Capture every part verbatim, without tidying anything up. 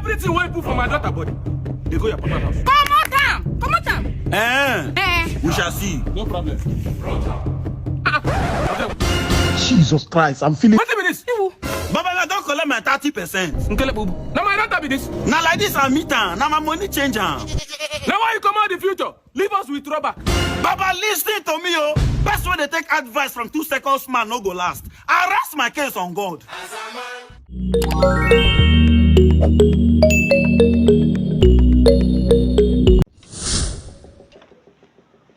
Everything wey put for my daughter body, they go your papa house. Comot am! Comot am! Eh, eh. We shall see. No problem. Jesus Christ, I'm feeling. What be this? Baba, I don collect my thirty percent. Nkele bubu. Na my daughter be this. Na like this I meet am. Na my money change am. Na why you come out the future? Leave us with rubber. Baba, listen to me, oh. Best way they take advice from two seconds man no go last. I rest my case on God.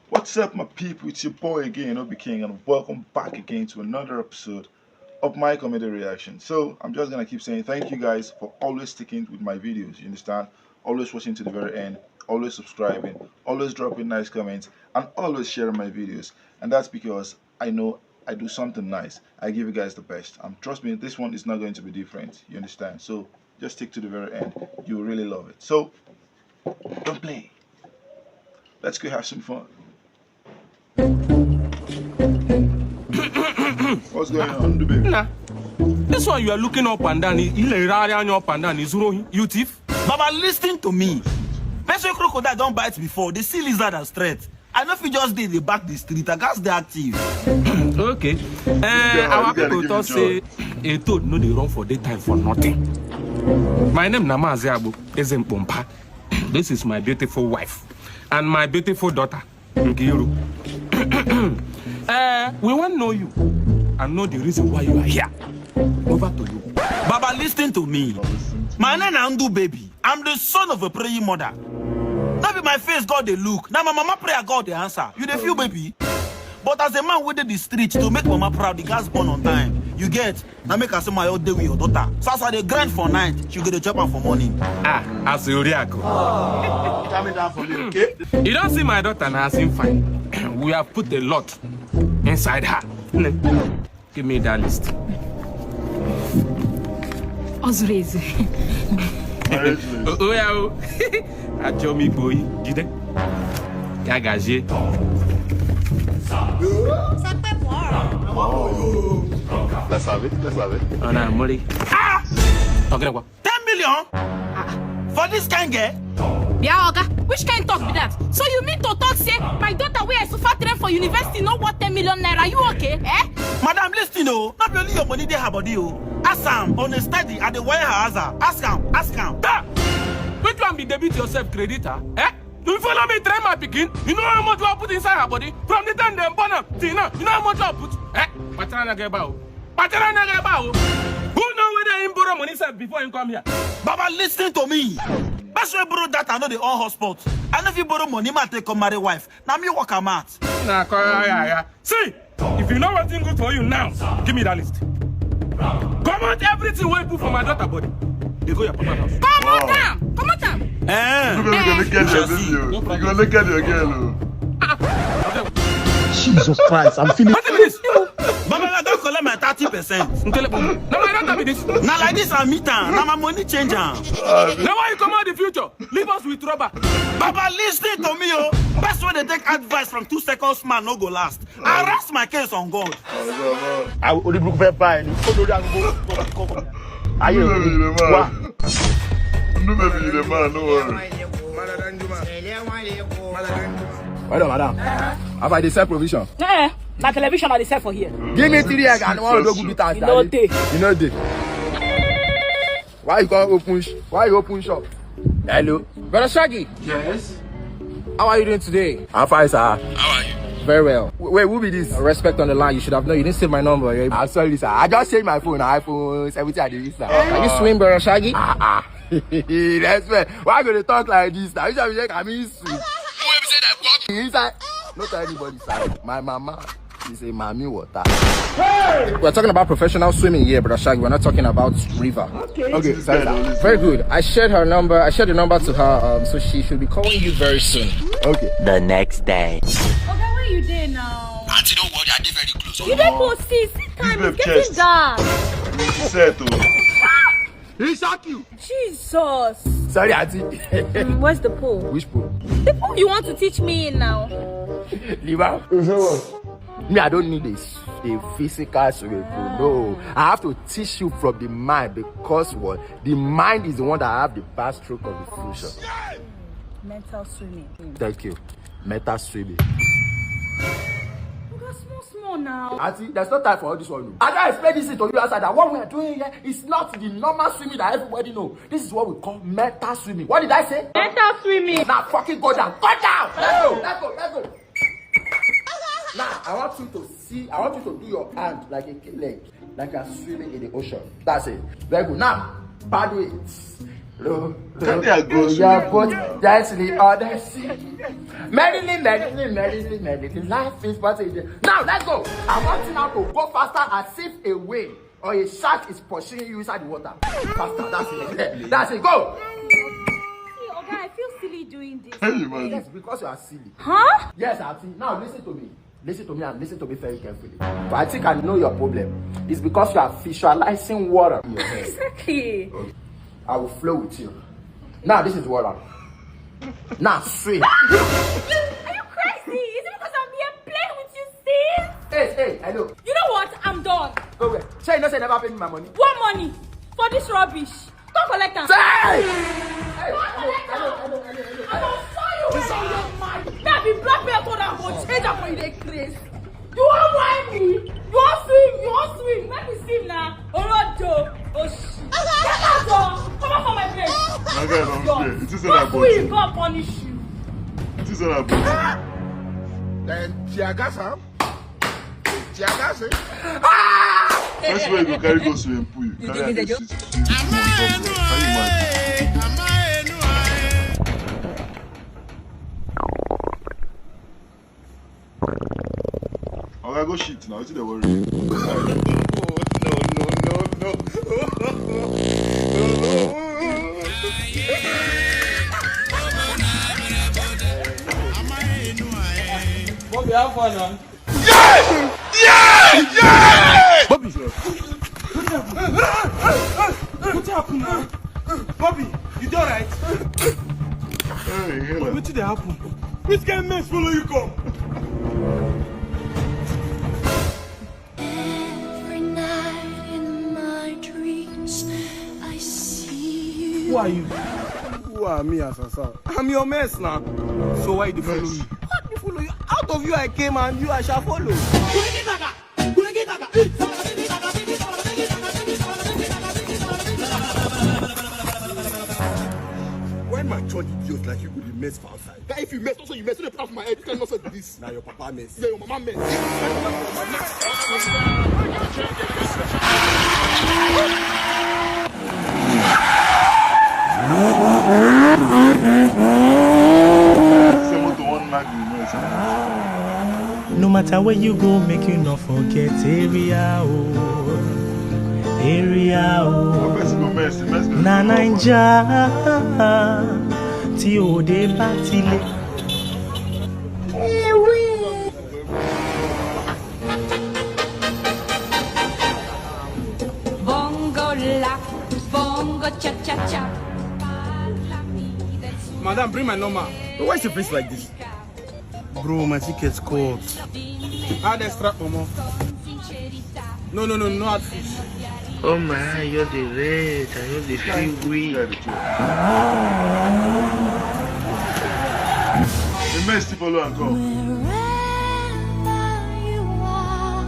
What's up, my people? It's your boy again, Obi King, and welcome back again to another episode of my comedy reaction. So I'm just gonna keep saying thank you guys for always sticking with my videos. You understand? Always watching to the very end, always subscribing, always dropping nice comments, and always sharing my videos. And that's because I know I do something nice. I give you guys the best. And trust me, this one is not going to be different. You understand? So just stick to the very end. You will really love it. So don't play. Let's go have some fun. What's going on, the baby? Nah. This one you are looking up and down, you lay up and down, is you thief? Baba, listen to me. Person crocodile don't bite before. They see lizard as threat. I know if you just did the back the street, I gas the active. Okay. Uh, our people talk say a toad no dey run for daytime for nothing. My name na Mazi Agbo Ezempompa. This is my beautiful wife and my beautiful daughter, Nkiru. Uh, we want to know you and know the reason why you are here. Over to you. Baba, listen to me. My name na Ndu Baby. I'm the son of a praying mother. Not be my face God they look. Now my mama prayer God they answer. You the few baby. But as a man with the street to make mama proud, the gas burn on time. You get? Now make her say my old day with your daughter. So as I dey grind for night, she go dey chop am for morning. Ah, as you react. Calm it down for me, okay? You don't see my daughter now, as in fine. We have put a lot inside her. Give me that list. Ozureze. Oh, oh, yeah, oh. Achomi boy, did it? Gagaje. Let's have it. Let's have it. Oh, no, money. Ah! Okay, what? Ten million? For this kind girl? Yeah, oga, which kind talk be that? So you mean to talk say my daughter wey I suffer train for university no worth ten million naira? You okay? Eh? Madam, listen, oh, not only your money dey her body, oh. Ask am on a steady, I dey wire her aza. Ask am, ask am. Da! Which one be debit yourself credit, ah? Eh? You follow me train my pikin? You know how much I put inside her body? From the time dem born am till now, you know how much I put? Eh? Patara na get bow. Patara na get bow. Who know whether him borrow money self before him come here? Baba, listen to me. Best way borrow that I know the all hotspot. I know if you borrow money, man take come marry wife. Now me work am out. Na kaya ya. See, if you know what thing good for you now, give me that list. Comot everything wey put for my daughter body. They go your papa house. Comot am! Comot am! Eh? You go look at your video. You go look at your girl. Oh. Jesus Christ, I'm feeling. What is this? Baba, I don collect my thirty percent. Nkele bubu. Na my daughter be this. Na like this I meet am. Na my money change am. Na why you come out the future? Leave us with rubber. Baba, listen to me, oh. Best way they take advice from two seconds man no go last. I rest my case on God. Àwọn oníburúkú fẹ́ bá ẹni. Olórí arúgbó. Ayé Ndu rẹ̀ baby, you the wá. man. Ndu baby, you the man. No worry. Well done, madam. Have I dey sell provision? Eh, na television I dey sell for here. Give me three egg and one odogu bitter. You no dey. You no dey. Why you come open? Sh- why you open shop? Hello, brother Shaggy. Yes. How are you doing today? I'm fine, sir. How are you? Very well. W- Wait, who be this? Respect on the line. You should have known. You didn't save my number. I'm sorry, sir. I just changed my phone. iPhone seventeen, I dey use now. Are you swim, brother Shaggy? Ah, ah. Respect. Why you gonna talk like this now? You should be like, I mean, swim. Inside. Not anybody, sir. My mama. It's a mommy water. We're talking about professional swimming here, brother Shaggy. We're not talking about river. Okay, sorry, sir. Very good. I shared her number. I shared the number to her, um, so she should be calling you very soon. Okay. The next day. Oga, where you dey now? Auntie, don't worry. I dey very close. You dey go see, see time. It's getting dark. Settle. He shock you. Jesus. Sorry, auntie. Mm, where's the pole? Which pole? The pole you want to teach me in now. Liver. Me, I don't need this. a physical swimming pool. No, I have to teach you from the mind because what? The mind is the one that have the backstroke of the future. Mental swimming. Thank you. Mental swimming. Oga, small, small now. Auntie, there's no time for all this one. I don't explain this thing to you outside that what we are doing here is not the normal swimming that everybody know. This is what we call mental swimming. What did I say? Mental swimming. Now fucking go down. Go down. Let's go. Let's go. Let's go. Now I want you to see. I want you to do your hand like a leg, like you are swimming in the ocean. That's it. Very good. Now paddle it. Low, low, Can't they go low, swimming? Your boat gently on the sea. Merrily, merrily, merrily, merrily. Life is but a day. Now let's go. I want you now to go faster as if a whale or a shark is pursuing you inside the water. Faster. That's it. That's it. Go. See, Oga, I feel silly doing this. Can you imagine? Yes, because you are silly. Huh? Yes, Auntie. Now listen to me. Listen to me and listen to me very carefully. But I think I know your problem. It's because you are visualizing water in your head. Exactly. I will flow with you. Now this is water. Now swim. Are you crazy? Is it because I'm here playing with you, sis? Hey, hey, hello. You know what? I'm done. Go where? Say you know say you never pay me my money. What money? For this rubbish. Don't collect am. Say! Hey, hello, hello, hello, hello, hello. I go show you where you dey mad. Me, I be black belt holder, I go change am for you, dey craze. You wan whine me? You wan swim? You wan swim? Make we swim na. Orojo, oshi. Get out o. Comot for my place. My guy, don't fear. It is Go not swim, about God punish you. It is not about Then tear gas am. Tear gas it. That's why you go carry go swimming pool. You carry am go see. Can you imagine? Oga, go shit now. Wetin dey worry you? Bobby, how far now? Yeah! Yeah! Yeah! Bobby! Wetin happen now? Bobby, you dey alright? Hey, hello. Wetin dey happen? Which kind mess follow you come? Every night in my dreams, I see you. Who are you? Who are me, Asasa? I'm your mess now. So why you dey follow me? How do you follow you? Out of you I came and you I shall follow. Why my church idiot like you go dey mess for outside? Guy, if you mess, also you mess. No dey put am for my head. This kind of nonsense be this. Na your papa mess. Yeah, your mama mess. Say motor wan knack me, no, sir. No matter where you go, make you no forget area o, area o. Person go mess, the mess go Na Naija tí òde bá ti lé. Bongo la, bongo cha cha cha. Madam, bring my number. Why is your face like this? Bro, my ticket's cut. Add extra pomo. No, no, no, no add fish. Oh my, I just dey red, I just dey feel weak. The men still follow and come. Wherever you are,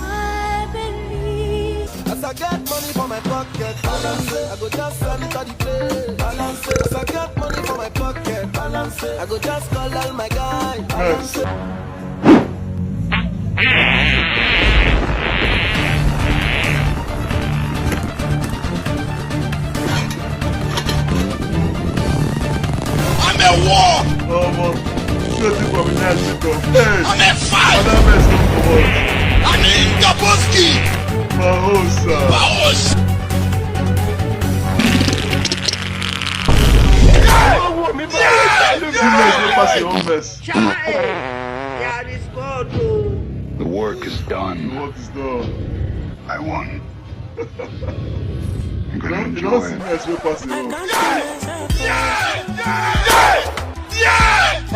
I believe. As I get money for my pocket, balance it. I go just sell it all the place. Balance it. As I get money for my pocket, balance it. I go just call all my guys. Balance it. I'm a war. Oh, man. Shooting from the night to come. Hey. I'm a fight. Other men still come out. I'm in Gaboski. My own, sir. My own. You guys go pass your own mess. There is God, oh. The work is done. The work is done. I won. I'm You gonna don't, you enjoy don't see it. mess wey pass your own.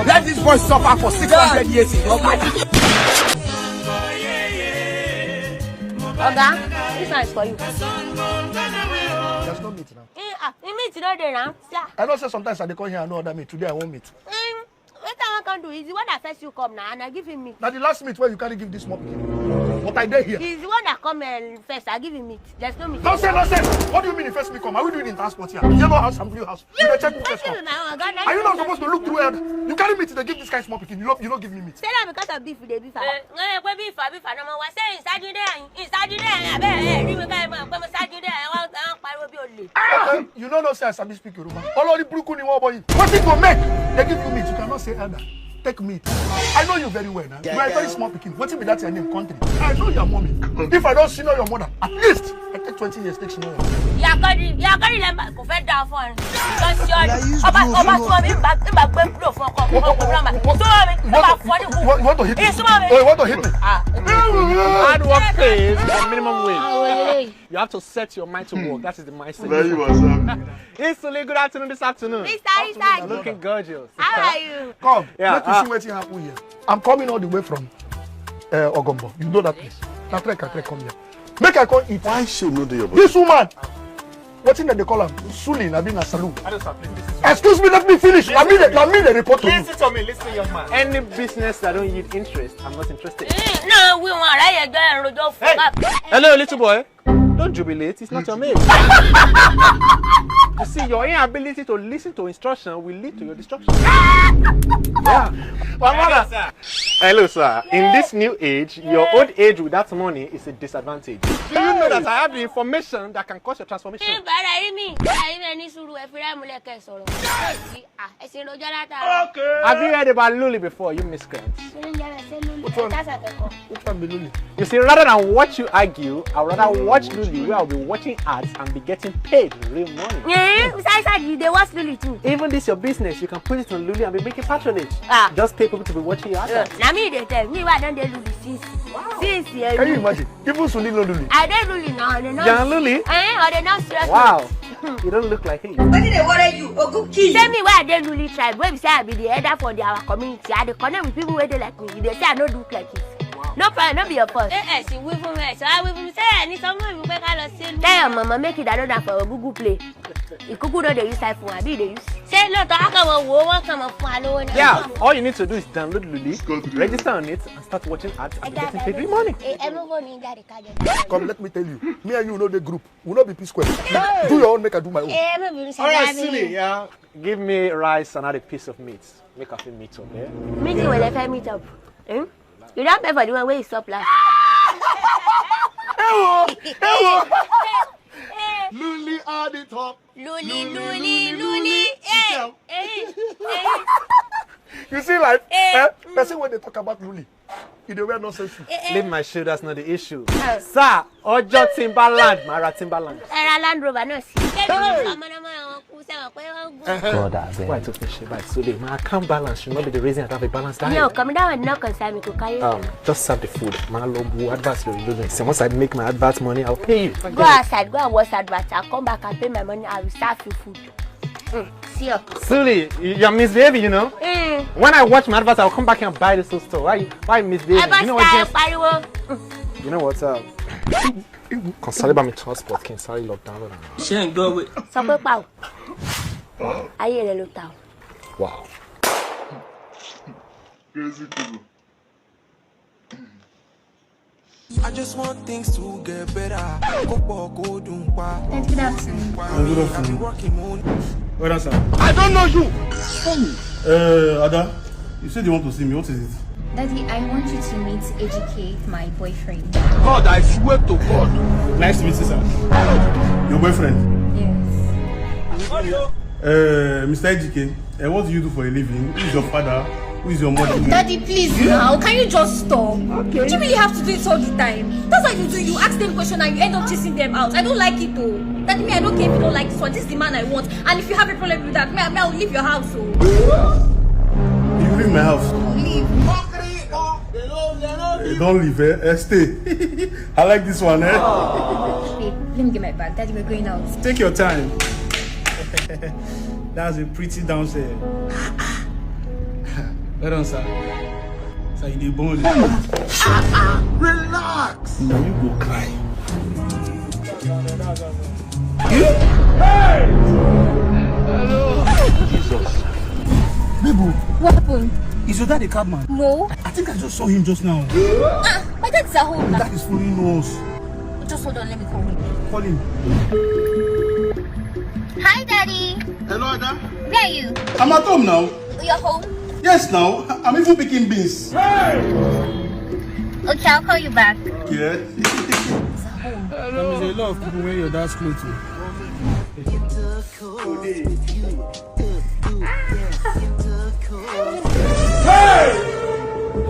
Let this boy suffer for six hundred years in your life. Oga, this one is for you. There's no meat now. Eh, ah, you meat no dey now. Yeah. I know say sometimes I dey come here and no other meat. Today I want meat. Mm, what I want to do is the one that first you come now, and I give him meat. Now the last meat where you carry give this small pikin. But I dey here. He's the one that come uh, first. I give him meat. There's no meat. Nonsense, nonsense. What do you mean he first me come? Are we doing in transport here? Yellow house and blue house. You dey check who first Give come. me my own. God, Are you not supposed to look through here? You carry meat, they give this kind small pikin. You no, you no give me meat. Say that because of beef, they beef. I don't know what say inside you there, inside you there. I bet eh, you guys, I'm going inside you there. I want, I want pariwo bí olè. Eh, you no know say I sabi speak Yoruba. Olori burúkú ni wọ́n bọ yìí. Wetin go make they give you meat? You cannot say elder. Take meat. I know you very well now. You are a very small pikin. Wetin be that your name country? I know your mommy. If I don't senior your mother, at least I take twenty years take senior your mother. Yakari, Yakari lẹ́mbà kò fẹ́ dáa fún ẹ. Lọ sí ọ̀nà. Ọba ọba tí wọ́n mi ń bá ń bá gbé kúrò fún ọkọ ọkọ ọkọ náà. Tó wọ́n mi ń bá fọ́ ní kú. You want to hit me? Ìsúnmọ́ mi. Oh, you want to hit me? Ah, Hard work pays for minimum wage. àwọn eléyìí. You have to set your mind to work. That is the mindset. Very well, sir. Isuli, good afternoon this afternoon. Mr. Isaac, Looking gorgeous. How are you? Come, Yeah, make you ah. See wetin happen here. I'm coming all the way from uh, Ogombo. You know that place. Na trek, I trek come here. Make I come eat. Why shame no dey your body? This woman, wetin dem dey call am? Suli, na be na Salu. Excuse me, let me finish. Na me dey, na me dey report to you. Listen to me, listen, young man. Any business that don't yield interest, I'm not interested. Náà wí wọn aráyè ẹjọ́ ẹ̀ rojọ́ fún wa. Hello, little boy. Don't jubilate. It's not your mate. You see, your inability to listen to instruction will lead to your destruction. Yeah. Hello, sir. In this new age, your old age without money is a disadvantage. Do you know that I have the information that can cause your transformation? Ṣé ìbára rí mi? Ìbára rí mi ní sùúrù ẹ fi ráìmù lẹ́kẹ̀ sọ̀rọ̀. Ẹ sì rojọ́ látara. Have you heard about Luli before, you miscreant? Ṣé ń yára ṣe lónìí? Ẹ ká ṣàkẹ́kọ̀ọ́. Which one be Luli? You see, rather than watch you argue, I'd rather watch Luli where I'll be watching ads and be getting paid real money. Yìí, ṣáìṣáì yìí dey watch Luli too. Even this your business, you can put it on Luli and be making patronage. Ah. Just pay people to be watching your ads. Na me dey tell me why I don dey Luli since since year. Can you imagine? Even Suli no Luli. I dey Luli now, I dey not. You're on Luli? Eh, I dey not stress. Wow. You don't look like him. Wetin dey worry you? Ogun kill. Say me why I dey Luli tribe, wey be say I be the elder for the, our community. I dey connect with people wey dey like me. You dey say I no look like it. No problem, no be your fault. Eh, eh, she wí fún mi, she wá wí fún mi. Say ẹ ní sọ fún mi pé ká lọ sí Luli. Tell your mama make you download am for your Google Play. Ìkúkú no dey use iPhone, àbí you dey use? Ṣé lóòótọ́ á kàn mọ̀ wò ó, wọ́n kàn mọ̀ fún wa lówó náà? Yeah, all you need to do is download Luli, register on it, and start watching ads and be getting paid real money. Ẹ mú fóònù yín jáde ká jẹ. Come, let me tell you. Me and you no dey group. We no be P Square. Do your own, make I do my own. Ẹ mú bìrì All right, sẹ́yìn. Sili, yeah. Give me rice and add a piece of meat. Make a few meat up there. Meeting wey dey fẹ́ meet up. Eh? You don pay for the one wey you stop last. Hey, wo, hey, wo. Luli at the top. Luli, Luli, Luli. You see life? Eh? Person when they talk about Luli, you dey wear nonsense shoe. Leave my shoe, that's not the issue. Sir, ọjọ́ Timberland, Mara Timberland. Ẹ ra Land Rover náà sí. Ṣé ìlú ọmọdéwọ́n àwọn kú sẹ́wọ̀n pé wọ́n gùn? God, I beg. Why to fish it by today? My account balance should not be the reason I have a balance diet. Mi ò kàn mí dáhùn ní ọkàn sáà mi kò káyé. Um, just serve the food. My love, who adverts you losing. So once I make my advert money, I'll pay you. Go outside, go and watch advert. I'll come back and pay my money. I will serve you food. Mm, see you. Suli, you're misbehaving, you know. Mm. When I watch my adverts, I'll come back and buy this whole store. Why, why misbehaving? Ever You know what? style Just, pariwo. you know what? Uh, Kàn sáré bá mi transport, kí n sáré lọ download am. Ṣé ń gbọ́ wẹ̀? Sọ pé pa o. Ayé rẹ ló ta o. Wow. Crazy people. I just want things to get better. Kó pọ̀ kó dùn pa. Good afternoon. I've been working moon. Well done, sir. I don't know you. Uh, Ada, you said you want to see me. What is it? Daddy, I want you to meet A G K, my boyfriend. God, I swear to God. Nice to meet you, sir. Your boyfriend? Yes. Uh, Mister A G K, uh, what do you do for a living? Who is your father? Who is your mother? Daddy, please now. Can you just stop? Okay. Do you really have to do this all the time? That's what you do. You ask them question and you end up chasing them out. I don't like it though. Daddy, me, I don't care if you don't like this one. This is the man I want. And if you have a problem with that, me, me, I'll leave your house. Oh. You leave my house. I'll leave. Eh, don't leave, eh? Eh, stay. I like this one, eh? Babe, let me get my bag. Daddy, we're going out. Take your time. That's a pretty damsel. Well done, sir. Sir, you dey born. Relax. Now you go cry. Jesus. Babe, oh, what happened? Is your dad a cabman? No. I think I just saw him just now. Ah, my dad is at home now. Dad is fooling us. Just hold on, let me call him. Call him. Hi, Daddy. Hello, Ada. Where are you? I'm at home now. You're home? Yes, now. I'm even picking beans. Okay, I'll call you back. Yeah. There's a lot of people wear your dad's clothes. Oh.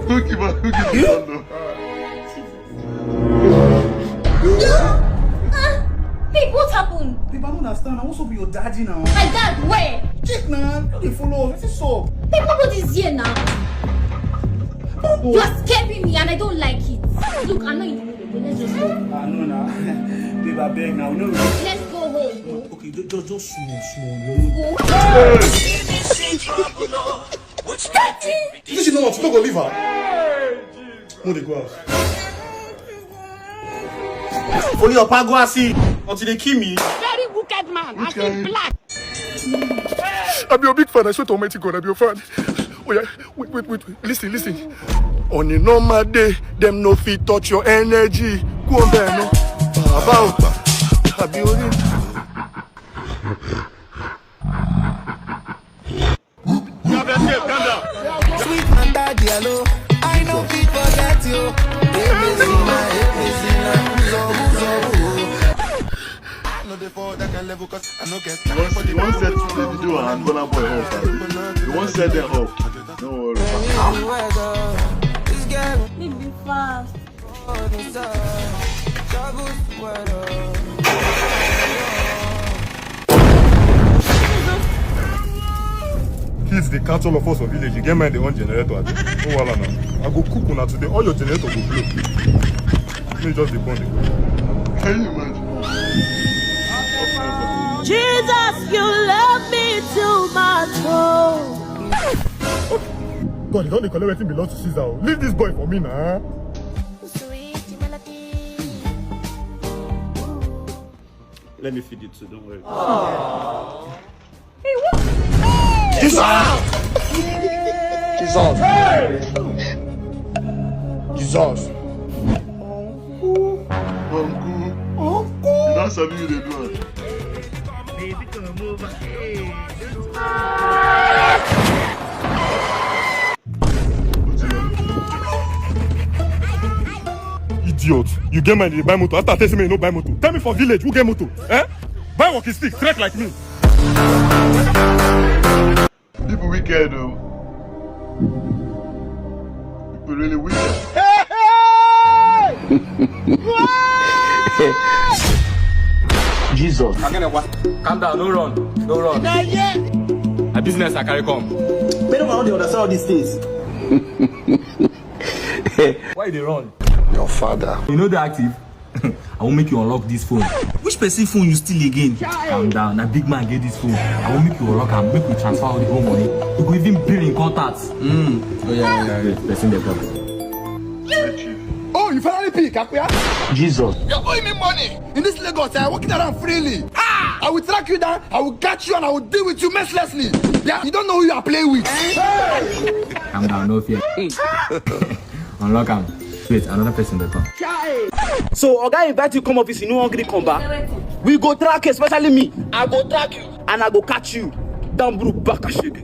Who give a who give a Ah, babe, what happened? Babe, I don't understand. I want to be your daddy now. My dad, where? Check now. You dey follow us. Wetin sup? Babe, nobody's here now. You are scaring me and I don't like it. Look, I'm not in the mood again. Let's just go. Ah, no, now. Babe, I beg now. No. Let's go home. Okay, just, just, just small, small. Let's go. Hey! This is not, no go leave her. No dey go house. Follow your pagwasi until they kill me. Very wicked man. Which I see kind? Black. I be your big fan. I swear to Almighty God, I be your fan. Oh yeah, wait, wait, wait, wait. Listen, listen. On a normal day, them no fit touch your energy. Go on there, no. About. I be only. Sweet Manta Diallo, I know people forget you. Ebezina, Ebezina, Uzo, Uzo, Uzo. I know they fall that kind level 'cause I know get. You want, you want set the video and Burna Boy up, abi? You want set them up? Don't worry. This girl. Baby, fast. Kids dey catch all of us for village. You get mind they want generator, abi? Oh, wala now. I go cook una today. All your generator go blow. Me just dey burn dey go. Can you imagine? Jesus, you love me too much, oh. God, you don dey collect wetin belong to Caesar, oh. Leave this boy for me now. Let me feed you too, don't worry. Jesus! Jesus! Jesus! Uncle! Uncle! You don sabi you dey do am. Baby, come over. Hey, don't Idiot, you get mind, you buy motor. After tell me you no buy motor. Tell me for village, who get motor? Eh? Buy walking stick, trek like me. People wicked, oh. People really wicked. Jesus. Calm down, no run, no run. Na business I carry come. Many people no dey understand all these things. Why you dey run? Your father. You no dey active? I wan make you unlock this phone. Which person phone you steal again? Calm down, na big man get this phone. I wan make you unlock am, make we transfer all the whole money. We go even bill in contact. Mm. Oh yeah, yeah, yeah. Wait, person dey come. Oh, you finally pick, Akuya? Jesus. You're owing me money. In this Lagos, I walking around freely. Ah! I will track you down, I will catch you, and I will deal with you mercilessly. Yeah? You don't know who you are playing with. Calm down, no fear. Unlock am. Wait, another person dey come. So, Oga invite you come office, you no wan gree come back. We go track you, especially me. I go track you, and I go catch you. Dambru Bakashege.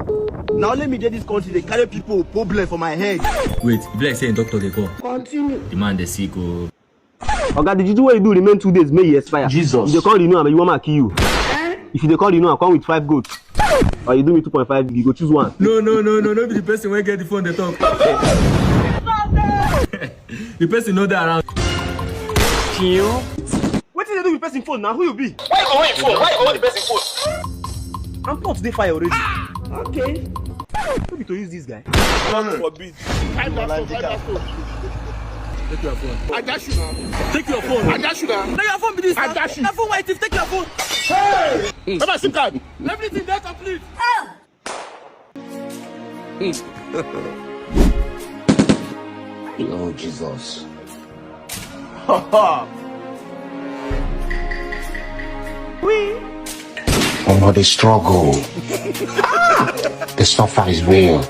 Now let me get this country, they carry people problem for my head. Wait, e be like say doctor dey come. Continue. The man dey sick, oh. Oga, the juju wey you do remain two days, may e expire. Jesus. If they call you, no, you wan kill you. Eh? If you dey call you, no, come with five goats. Or you do me two point five, you go choose one. No, no, no, no, no be the person wey get the phone dey talk. The person no dey around. Wetin dey do with person phone na? Who you be? Why you go hold phone? Why you go hold the person phone? I'm thought dey fire already. Okay. Who be to use this guy? Forbid. Five thousand, five thousand. Take your phone. I dash you now. Take your phone. I dash you now. Na your phone be this. I dash you. Na phone white thief, take your phone. Hey! Where my SIM card? Everything dey complete. Oh, Jesus. Ha ha! Omo, the struggle. The suffer is real.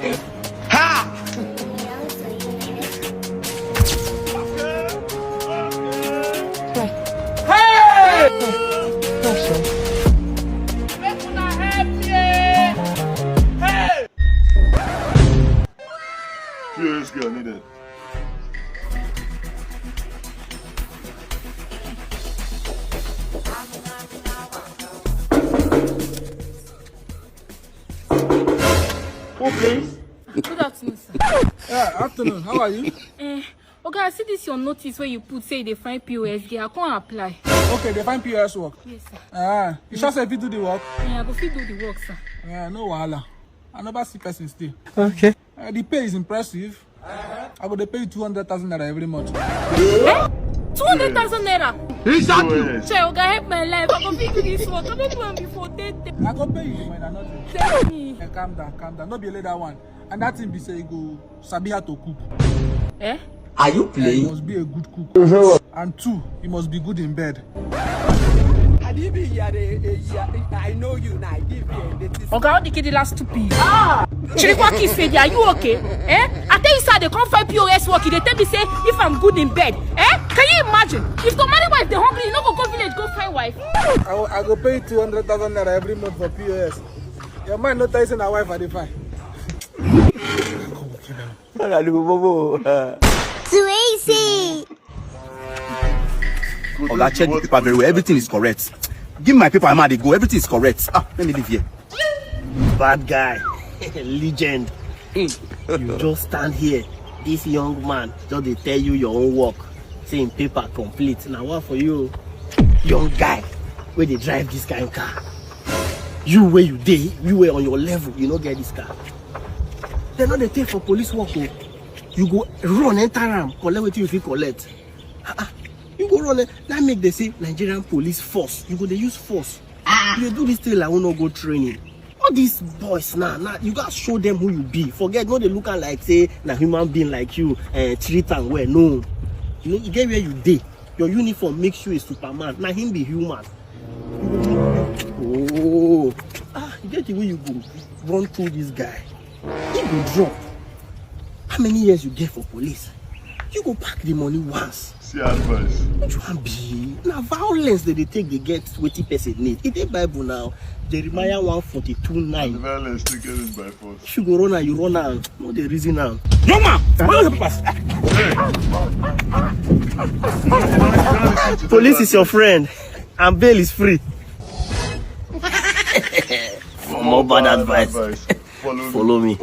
Curious girl needed. Who, please? Good afternoon, sir. Yeah, afternoon. How are you? Eh, Oga, I see this your notice where you put say they find P O S girl. I can't apply. Okay, they find P O S work. Yes, sir. Ah, you sure say if you do the work? Yeah, I go fit do the work, sir. Yeah, no wahala. I never see person stay. Okay. Uh, the pay is impressive. I go dey pay you two hundred thousand naira every month. Eh? Two hundred thousand naira? Exactly. Che, Oga, help my life. I go fit do this work. I go do am before ten ten. I go pay you the money, na nothing. Tell me. Eh, calm down, calm down. No be only that one. And that thing be say you go sabi how to cook. Eh? Are you playing? You must be a good cook. And two, you must be good in bed. Oga, how the kid last stupid? Chirikwa kiss say, are you okay? Eh? I tell you, sir, they come find P O S work. They tell me say if I'm good in bed. Eh? Can you imagine? If to marry wife, they hungry, you no go go village, go find wife. I go, I go pay you two hundred thousand naira every month for P O S. Your man no tell you say na wife I dey find. Too easy. Oga, check the paper very well. Everything is correct. Give my paper, I'm out, they go. Everything is correct. Ah, let me leave here. Bad guy. Legend. You just stand here. This young man just dey tell you your own work. Say him paper complete. Now what for you? Young guy wey dey drive this kind car. You where you dey, you were on your level, you no get this car. They no dey take for police work o. You go run enter am, collect wetin you fit collect. Ah, ah. You go run, eh, that make they say Nigerian police force. You go dey use force. You dey do this thing like who no go training. All these boys now, now you gotta show them who you be. Forget, no dey look am like say na human being like you, eh, treat am well. No. You know, you get where you dey. Your uniform makes you a Superman. Na him be human. Oh. Ah, you get the way you go run through this guy. He go drop. How many years you get for police? You go pack the money once. See advice. Which one be? Na violence that they take, they get wetin person need. It dey Bible now. Jeremiah one forty-two nine. Violence to get it by force. If you go run am, you run am. No dey reason am. Young man, where your pass? Police is your friend, and bail is free. For more bad advice, follow me. Follow me.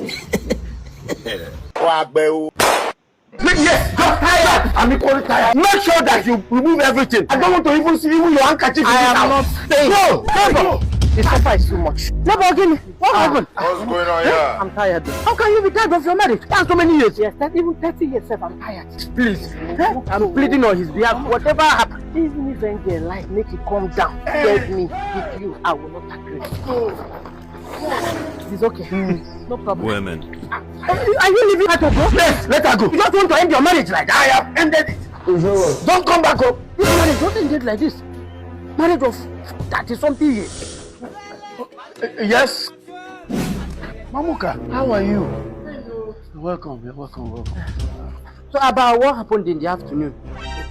Make, yes, just tie up. I'm equally tired. Make sure that you remove everything. I don't want to even see even your handkerchief in this house. I am not staying. No, no, no. The suffer is too much. Neighbor, give me. What happened? What's going on here? I'm tired. How can you be tired of your marriage? That's so many years. Yes, that even thirty years, sef, I'm tired. Please, eh? I'm pleading on his behalf. Whatever happened, even if Enge like, make it come down. Beg me, if you, I will not agree. It's okay. No problem. Women. Are, are you leaving her to go? Yes, let her go. You just want to end your marriage like that? I have ended it. Don't come back home. This marriage, don't end it like this. Marriage of thirty something years. Uh, yes. Mamuka, how are you? You're welcome, you're welcome, welcome. So about what happened in the afternoon?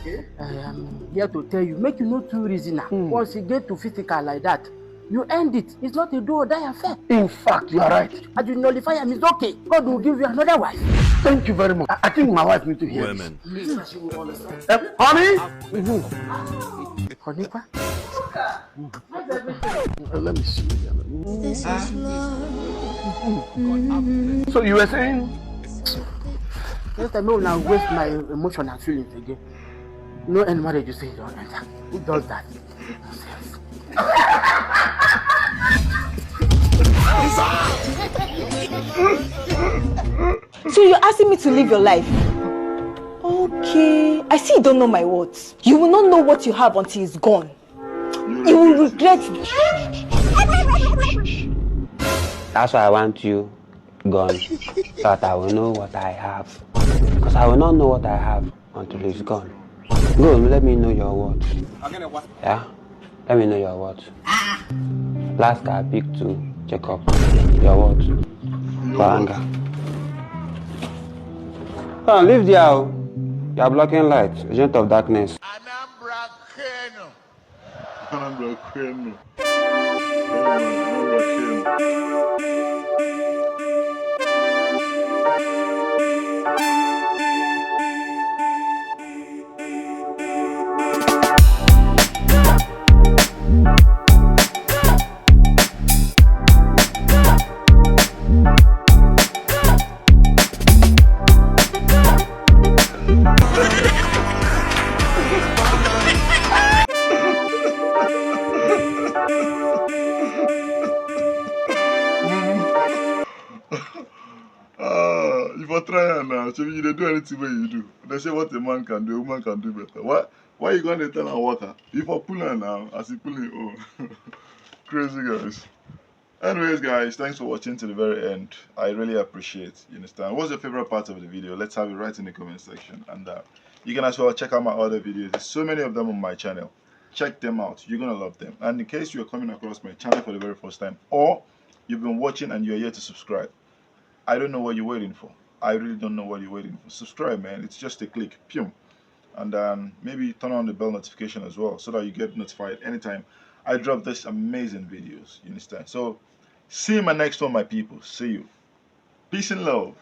Okay. I am here to tell you, make you no too reason am. Hmm. Once you get to physical like that, you end it. It's not a do or die affair. In fact, you are right. As you nullify am, it's okay. God will give you another wife. Thank you very much. I, I think my wife need to hear this. Women. Please, she will understand. Eh, honey? Honey, kwa? Uh, let me see. This is love. So you were saying? Next time, no, now waste my emotion and feelings again. No end marriage, you say you don't enter. Who does that? So you're asking me to live your life? Okay. I see you don't know my worth. You will not know what you have until it's gone. You will regret it. That's why I want you gone, so that I will know what I have. Because I will not know what I have until it's gone. Go, let me know your worth. Yeah? Let me know your what. Last I pick to check up. Your what? Baanga. Come, leave there. Oh. You are blocking light, agent of darkness. Anambra Kenu. Anambra Kenu. Anambra Kenu. Ah, you for try am now. So you dey do anything wey you do. They say what a man can do, a woman can do better. Why, why you gonna tell am worker? You for pull am now, as you pull him own. Crazy guys. Anyways, guys, thanks for watching to the very end. I really appreciate. You understand? What's your favorite part of the video? Let's have it right in the comment section. And uh, you can as well check out my other videos. There's so many of them on my channel. Check them out. You're gonna love them. And in case you're coming across my channel for the very first time, or you've been watching and you're yet to subscribe, I don't know what you're waiting for. I really don't know what you're waiting for. Subscribe, man. It's just a click. Pium. And um, maybe turn on the bell notification as well so that you get notified anytime I drop this amazing videos. You understand? So, see you in my next one, my people. See you. Peace and love.